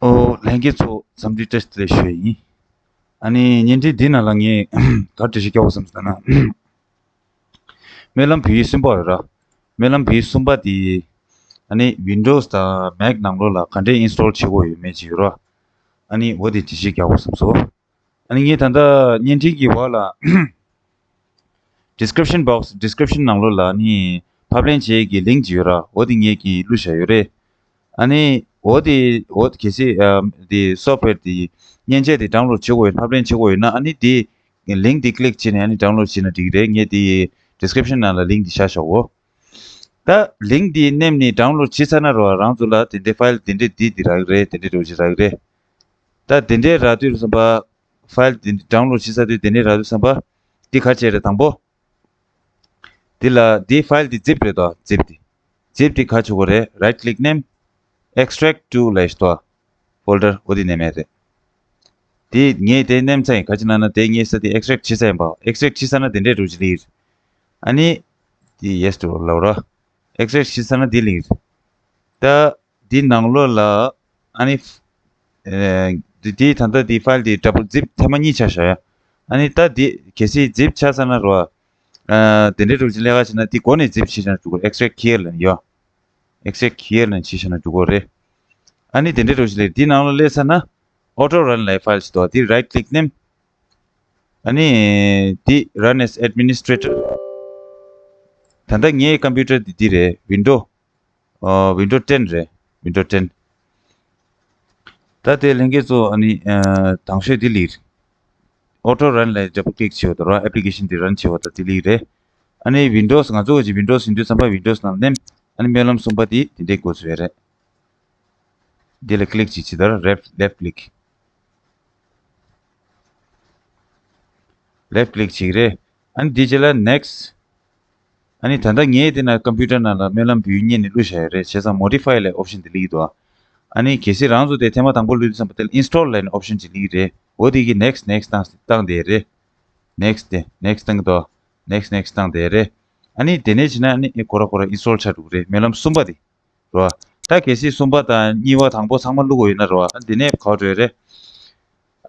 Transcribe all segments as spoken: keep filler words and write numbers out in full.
ཨོ། ལྷན་རྒྱས་ཚོ་འཚམས་འདྲི་བཀྲ་ཤིས་བདེ་ལེགས་ཞུ་ཡ་ཡིན། ཨ་ནི་བརྙན་འཕྲིན་འདི་ནང་ལ་ངས་ག་རེ་འགྲེལ་བཤད་རྒྱག་དགོས་བསམ་སོང་ན། སྨོན་ལམ་བོད་ཡིག་གསུམ་པ་ཡོད་ར། སྨོན་ལམ་བོད་ཡིག་གསུམ་པ་དེ། ཨ་ནི་Windows་དང་Mac་ནང་ལོགས་ལ་ག་འདྲས་install་བྱེད་དགོས་ཡོད་མེད་ཅིག་ཡོད་ར། ཨ་ནི་འོ་དེ་འགྲེལ་བཤད་རྒྱག་དགོས་བསམ་སོང་། ཨ་ནི་ངས་ད་ལྟ་བརྙན་འཕྲིན་གྱི་འོག་ལ། description box description་ནང་ལོགས་ལ་ནི་ཕབ་ལེན་བྱེད་ཀྱི་link་ཅིག་ཡོད་ར། འོ་དེ་ངས་ཀྱིས་བླུགས་བཞག་ཡོད་རེད། ཨ་ནི་འོ་དེ་འོ་གལ་སྲིད་ཨ་དེ་software་དེ་མཉེན་ཆས་དེ་download་བྱེད་དགོས་ཡོད། ཕབ་ལེན་བྱེད་དགོས་ཡོད་ན་ཨ་ནི་དེ་link་དེ་click་བྱས་ནས་ཨ་ནི་download་བྱས་ན་འགྲིག་གི་རེད། ངས་དེ་description་ནང་ལ་link་དེ་བཞག་ཆོག་གོ། ད་link་དེ་མནན་ནས་download་བྱས་ཚར་ན་རོ་རང་ཚོ་ལ་དེ་འདྲའི་file་དེ་འདྲའི་དེ་དེ་རག་གི་རེད། དེ་འདྲའི་འདྲ་བོ་ཅིག་རག་གི་རེད། ད་དེ་འདྲའི་རག་དུས་བསམ་པ། file་དེ་འདྲ་download་བྱེད་ས་དེ་དེ་འདྲའི་རག་དུས་བསམ་པ། འདི་ག་བྱས་རེད་དང་པོ། འདི་ལ་འདི་file་འདི་zip་རེད་དོ། zip་འདི། zip་འདི་ག་བྱེད་དགོས་རེད། right click་མནན། extract to་ལབ་ཞིག་དོ། folder་འོ་འདི་མནན་མེད་རེད། འདི་ངས་དེ་མནན་ཚར་ཡིན། ག་ཅི་ན་ན་དེ་ངས་ས་དེ་extract་བྱེད་ས་ཡིན་པ། extract་བྱེད་ས་ན་དེ་འདྲའི་འགྲོ་གི་རེད། ཨ་ནི། འདི་yes་དུ་ལབ་ར། extract་བྱེད་ས་ན་འདི་ལ་ཡིན། ད། འདི་ནང་ལོགས་ལ། ཨ་ནི། ཨེ། འདི་འདི་ད་ལྟ་འདི་file་འདི་double zip་ཐེངས་མ་གཉིས་ཆ་བཞག་ཡ། ཨ་ནི་ད་འདི་གལ་སྲིད་zip་ཆགས་ས་ན་རོ། ཨ། དེ་འདྲའི་འགྲོ་ཅིག་ལས་ཀ་བྱེད་ན་འདི་སྒོ་ནས་zip་བྱེད་ཤ་ན་འགྲོ་གི་རེད། extract here་ལ་ནི་ཡོ། extract here་ལ་ནི་བྱེད་ཤ་ན་འགྲོ་གི་རེད། ཨ་ནི་དེ་འདྲའི་འགྲོ་ཅིག་ལས་འདི་ནང་ལ་སླེབས་ས་ན། auto run་ལབ་file་ཞིག་འདུག་འདི་right click་མནན། ཨ་ནི། འདི་run as administrator། ད་ལྟ་ངའི་computer་འདི་འདི་རེད། window། ཨ། window ten་རེད། window ten། ད་དེ་ལྷན་རྒྱས་ཚོ་ཨ་ནི་ཨ་དང་ཤོས་འདི་ལིར། auto run་ལ་double click་བྱེད་པ་དང་ར། application་འདི་run་བྱེད་པ་དང་འདི་ལིར་རེད། ཨ་ནི་Windows་ང་ཚོ་གི་Windows་ཡིན་དུས་ཙམ་པ་Windows་ནང་མནན། ཨ་ནི་སྨོན་ལམ་གསུམ་པ་འདི་འདི་འདྲའི་འགོ་ཚུགས་ཡ་རེད། འདི་ལ་click་ཅིག་བྱེད་དང་ར། left left click left click་བྱེད་ཀྱི་རེད། ཨ་ནི་འདི་རྗེས་ལ་next། ཨ་ནི་ད་ལྟ་ངས་དེ་ན་computer་ནང་ལ་སྨོན་ལམ་བོད་ཡིག་རྙེད་ནས་བླུགས་བཞག་ཡོད་རེད། བྱས་ཙང་modify་ལབ་option་དེ་སླེབས་ཀྱི་འདུག་ཨ་ནི་གལ་སྲིད་རང་ཚོ་དེ་ཐེངས་མ་དང་པོ་བླུགས་དུས་ཙམ་པ་དེ་ལ་install་ལབ་ནས་option་ཅིག་སླེབས་ཀྱི་རེད། འོ་དེ་གི་next next་བཏང་བཏང་བསྡད་རེད། next་དེ་next་བཏང་གི་འདུག next next་བཏང་བསྡད་རེད། ཨ་ནི་དེ་ནས་བྱས་ན་ཨ་ནི་ཁོ་ར་ཁོ་ར་install་ཆགས་འགྲོ་གི་རེད། སྨོན་ལམ་གསུམ་པ་དེ། རེད་བ། ད་གལ་སྲིད་གསུམ་པ་དང་གཉིས་པ་དང་པོ་ཚང་མ་བླུགས་དགོས་ཡོད་ན་རེད་བ། ཨ་འདི་ནས་ག་པར་འགྲོ་ཡ་རེད།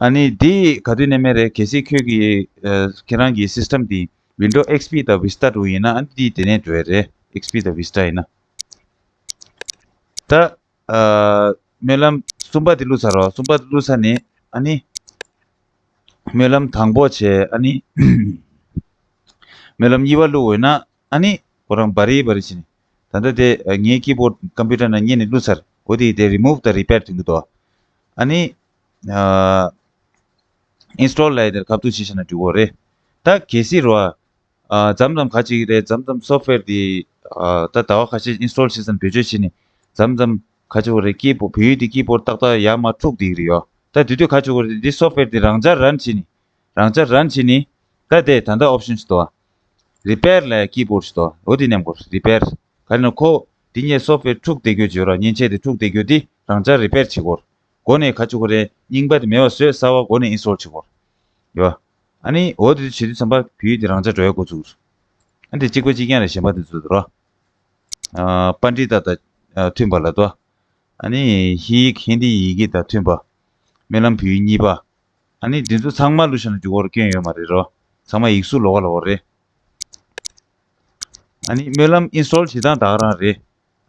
ཨ་ནི་འདི་ག་དུས་ནས་མེད་རེད། གལ་སྲིད་ཁྱོད་ཀྱི་ཨ་ཁྱེད་རང་གི་system་འདི་Windows X P་དང་Vista་འགྲོ་ཡིན་ན་ཨ་ནི་འདི་དེ་ནས་འགྲོ་ཡ་རེད། X P་དང་Vista་ཡིན་ན། ད་ཨ་སྨོན་ལམ་གསུམ་པ་འདི་བླུགས་ཚར་རོ། གསུམ་པ་འདི་བླུགས་ཚར་ནས་ཨ་ནི་སྨོན་ལམ་དང་པོ་བྱས། ཨ་ནི་སྨོན་ལམ་གཉིས་པ་བླུགས་འོས་ན་ཨ་ནི་ཁོ་རང་བ་རི་བ་རི་བྱས་ནས། ད་ལྟ་དེ་ངའི་keyboard computer་ནང་རྙེད་ནས་བླུགས་ཚར། འོ་དེ་དེ་remove་དང་repair་དེ་འདུག་དོ། ཨ་ནི་ཨ་install་ལབ་ཡ་དེར་ཁ་ཐུག་བྱས་བྱས་ན་འགྲིག་གོ་རེད། ད་གལ་སྲིད་རོ། ཨ་མཚམས་མཚམས་ག་ཅིག་རེད། མཚམས་མཚམས་software་དེ་ཨ་ད་ཟླ་བ་ཁ་ཤས་install་བྱས་ཙམ་བེད་སྤྱོད་བྱས་ནས་མཚམས་མཚམས་ག་ཅིག་རེད། keyboard་བོད་ཡིག་དེ་keyboard་ཏག་ཏག་ཡར་མར་འཁྲུག་བསྡད་ཀྱི་རེད་ཡོ། ད་དེ་དུས་ག་ཅིག་རེད། འདི་software་དེ་རང་འཇགས་run་བྱས་ནས་རང་འཇགས་run་བྱས་ནས་ད་དེ་ད་ལྟ་option་ཞིག་འདུག repair་ལབ་ཡ་keyboard་ཞིག་འདུག་འོ་དེ་མནན་དགོས། repair། ག་རེ་ན་ཁོ་དེ་ངས་software་འཁྲུག་བསྡད་རྒྱུ་བརྗོད་ར། མཉེན་ཆས་དེ་འཁྲུག་བསྡད་རྒྱུ་དེ་རང་འཇགས་repair་བྱེད་དགོས། སྒོ་ནས་ག་ཅིག་རེད། རྙིང་པ་དེ་མེད་པ་བཟོས། གསར་པ་སྒོ་ནས་install་བྱེད་དགོས། ཡོ། ཨ་ནི་འོ་དེ་བྱེད་དུས་ཙམ་པ་བོད་ཡིག་དེ་རང་འཇགས་འགྲོ་ཡ་འགོ་ཚུགས། ཨ་དེ་གཅིག་པ་གཅིག་རྐྱང་རེད། གཞན་པ་དེ་ཚོ་དེ་རོ། ཨ་པཎྜི་ཏ་དང་ཨ་མཐུན་པ་ལ་དོ། ཨ་ནི་ཧིན་ཡིག་ཧིན་དི་ཡི་གེ་དང་མཐུན་པ། སྨོན་ལམ་བོད་ཡིག་གཉིས་པ། ཨ་ནི་འདི་ཚོ་ཚང་མ་བླུགས་བཞག་ན་འགྲིག་གོ་རེད། སྐྱོན་ཡོད་མ་རེད་རོ། ཚང་མ་ཡིག་གཟུགས་ལོགས་ཀ་ལོགས་ཀ་རེད། ཨ་ནི་སྨོན་ལམ་install་བྱེད་སྟངས་ད་ག་རང་རེད།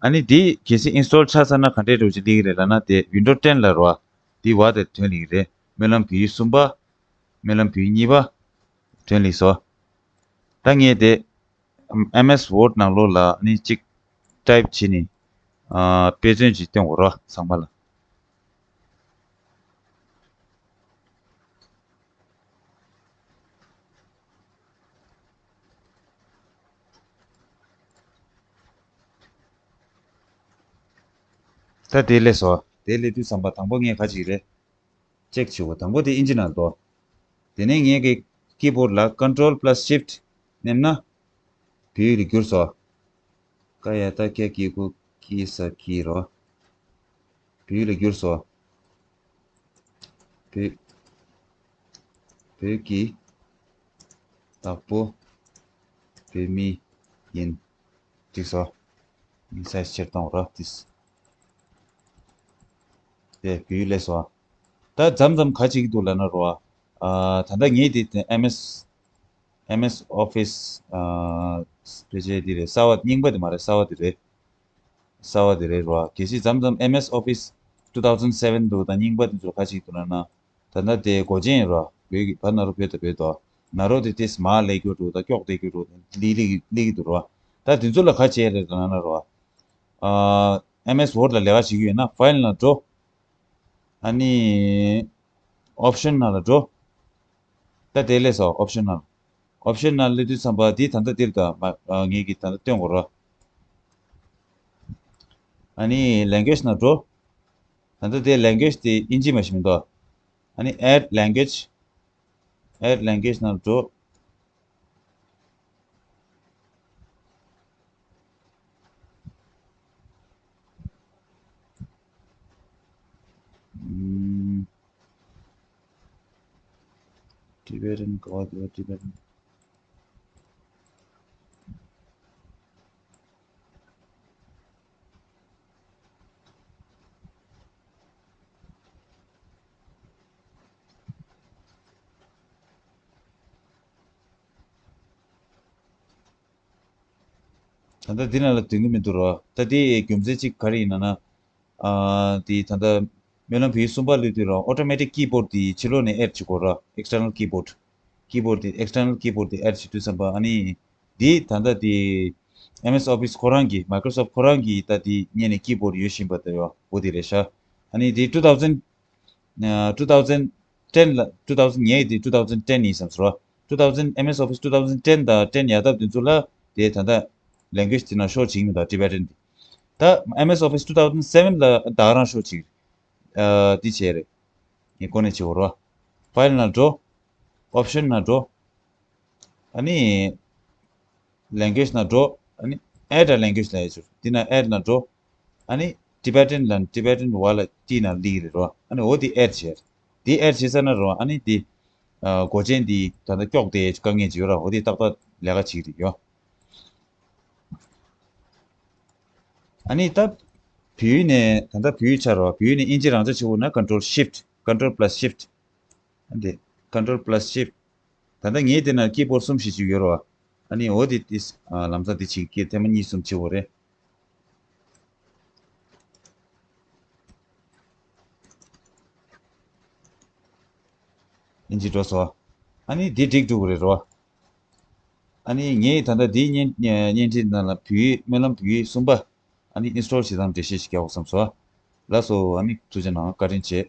ཨ་ནི་འདི་གལ་སྲིད་install་ཆགས་ཚར་ན་ག་འདྲས་འགྲོ་ཅིག་སླེབས་ཀྱི་རེད་ལབ་ན། དེ་Windows ten་ལ་རོ། འདི་བ་དེ་ཐོན་སླེབས་ཀྱི་རེད། སྨོན་ལམ་བོད་ཡིག་གསུམ་པ། སྨོན་ལམ་བོད་ཡིག་གཉིས་པ། ཐོན་སླེབས་སོང་། ད་ངས་དེ་M S Word་ནང་ལོགས་ལ་ཨ་ནི་གཅིག་type་བྱས་ནས་ཨ་དཔེ་མཚོན་ཅིག་སྟོན་དགོས་རོ་ཚང་མ་ལ། ད་དེ་སླེབས་སོང་། དེ་སླེབས་དུས་ཙམ་པ་དང་པོ་ངས་ག་ཅིག་རེད། check་བྱེད་དགོས། དང་པོ་དེ་ཨིན་ཇི་ནང་དོ། དེ་ནས་ངས་ཀྱི་keyboard་ལ་Control plus Shift་མནན་ན། བོད་ཡིག་ལ་བསྒྱུར་སོང་། ཀ་ཡ་ཏ་ཀྱ་གི་གུ་ཀྱི་ས་ཀྱི་རོ། བོད་ཡིག་ལ་བསྒྱུར་སོང་། བོད། བོད་ཀྱི་བདག་པོ་བོད་མི་ཡིན། འགྲིག་སོང་། size་ཆེར་གཏོང་རོགས་ཏིས། དེ་བོད་ཡིག་སླེབས་སོང་། ད་མཚམས་མཚམས་ག་བྱེད་ཀྱི་འདུག་ལབ་ན་རོ། ཨ། ད་ལྟ་ངས་དེ་དེ་ཨེམ་ཨེས་ཨེམ་ཨེས་ཨོ་ཕིས། ཨ། ཕལ་ཆེར་འདི་རེད། གསར་བ་རྙིང་པ་དེ་མ་རེད། གསར་བ་དེ་རེད། གསར་བ་དེ་རེད་རོ། གལ་སྲིད་མཚམས་མཚམས་ཨེམ་ཨེས་ཨོ་ཕིས་two thousand seven འདུག་དང་རྙིང་པ་དེ་ཚོ་ག་བྱེད་ཀྱི་འདུག་ལབ་ན། ད་ལྟ་དེ་སྒོ་ཆེན་རོ། བོད་ཀྱི་བར་ན་རོ། བོད་དང་བོད་དོ། ན་རོ་དེ་དེས་མར་ལས་རྒྱུ་འགྲོ་དང་ཀྱོག་བསྡད་རྒྱུ་འགྲོ་དང་ལི་ལི་ལི་གི་འདུག་རོ། ད་དེ་ཚོ་ལ་ག་བྱས་རེད་ལབ་ན་རོ། ཨ། ཨེམ་ཨེས་ཝརཌ་ལ་ལས་ཀ་བྱེད་ཀྱི་ཡོད་ན་ཕའིལ་ནང་འགྲོ། ཨ་ནི་ཨོབ་ཤན་ནང་ལ་འགྲོ། ད་དེ་ལས་སོ་ཨོབ་ཤན་ནང་། ཨོབ་ཤན་ནང་སླེབས་དུས་ཙམ་པ་འདི་ད་ལྟ་འདིར་ད་མ། ཨ། ངེད་ཀྱིས་ད་ལྟ་སྟོན་དགོས་རོ། ཨ་ནི་ལེང་གུ་ཨེཇ་ནང་འགྲོ། ད་ལྟ་དེ་ལེང་གུ་ཨེཇ་དེ་ཨིན་ཇི་མ་ཞིག་མི་འདུག་ཨ་ནི་add language add language ནང་འགྲོ། ཨམ། Tibetan ག་བ་དེ་བ། Tibetan ད་ལྟ་འདི་ནང་ལ་འདོན་གྱི་མི་འདུག་རོ། ད་དེའི་རྒྱུ་མཚན་གཅིག་ག་རེ་ཡིན་ན་ན། ཨ། དེ་ད་ལྟ་སྨོན་ལམ་བོད་ཡིག་གསུམ་པ་སླེབས་དུས་རོ། ཨོ་ཊོ་མེ་ཊིག་ཀི་བྷོརཌ་དེ་ཕྱི་ལོགས་ནས་ཨེཌ་བྱེད་དགོས་རོ། external keyboard keyboard དེ། external keyboard དེ་ཨེཌ་བྱེད་དུས་ཙམ་པ། ཨ་ནི་དེ་ད་ལྟ་དེ་ཨེམ་ཨེས་ཨོ་ཕིས་ཁོ་རང་གི། མའི་ཀོ་རོ་སོཕྚ་ཁོ་རང་གི་ད་དེ་སྔོན་ནས་ཀི་བྷོརཌ་ཡོད་བཞིན་པ་དེ་ཡོད། འོ་དེ་རེད་ཤག་ཨ་ནི་དེ་two thousand two thousand ten ལ། two thousand ངའི་དེ་two thousand ten ཡིན་བསམ་སོང་རོ། two thousand ཨེམ་ཨེས་ཨོ་ཕིས་two thousand ten དང་ten ཡར་ཐབས་དེ་ཚོ་ལ་དེ་ད་ལྟ་ལེང་གུ་ཨེཇ་དེ་ནང་ཤོ་བྱེད་ཀྱི་མི་འདུག Tibetan དེ། ད་ཨེམ་ཨེས་ཨོ་ཕིས་two thousand seven ལ་ད་ག་རང་ཤོ་བྱེད། ཨ། དེ་བྱས་རེད། ངས་ཀོ་ནས་བྱེད་དགོས་རོ། ཕའིལ་ནང་འགྲོ། ཨོབ་ཤན་ནང་འགྲོ། ཨ་ནི་ལེང་གུ་ཨེཇ་ནང་འགྲོ། ཨ་ནི་add a language ལབ་ཡ་ཅིག་འདི་ནང་add ནང་འགྲོ། ཨ་ནི་Tibetan ལ། Tibetan བ་ལ་ཏི་ནང་ལི་རེད་རོ། ཨ་ནི་འོ་དེ་add བྱས། དེ་add བྱས་ཚར་ན་རོ། ཨ་ནི་དེ། ཨ། སྒོ་ཆེན་དེ་ད་ལྟ་ཀྱོག་བསྡད་དཀའ་ངལ་ཅིག་ཡོད་ར། འོ་དེ་ཏག་ཏག་ལས་ཀ་བྱེད་ཀྱི་རེད་ཡོ། ཨ་ནི་ད་བོད་ཡིག་ནས། ད་ལྟ་བོད་ཡིག་ཆགས་རོ། བོད་ཡིག་ནས་ཨིན་ཇི་རང་འཇགས་བྱེད་དགོས་ན་control shift, control plus shift ཨ། དེ་control plus shift། ད་ལྟ་ངའི་དེ་ན་ཀི་བྷོརཌ་གསུམ་བཞི་ཅིག་ཡོད་རོ། ཨ་ནི་འོ་དེ་དེ། ཨ། ལམ་སང་དེ་བྱེད་ཀྱི། ཐེངས་མ་གཉིས་གསུམ་བྱེད་དགོས་རེད། ཨིན་ཇི་འགྲོ་སོང་། ཨ་ནི་འདི་འགྲིག་འགྲོ་གི་རེད་རོ། ཨ་ནི་ངས་ད་ལྟ་འདིའི་བརྙན། བརྙན་འཕྲིན་ནང་ལ་བོད་ཡིག། སྨོན་ལམ་བོད་ཡིག་གསུམ་པ། ཨ་ནི་ཨིན་སི་ཊོལ་བྱེད་སྟངས་འགྲེལ་བཤད་ཞིག་རྒྱག་དགོས་བསམ་སོང་། ལགས་སོ། ཨ་ནི་ཐུགས་རྗེ་གནང་། བཀའ་དྲིན་ཆེ།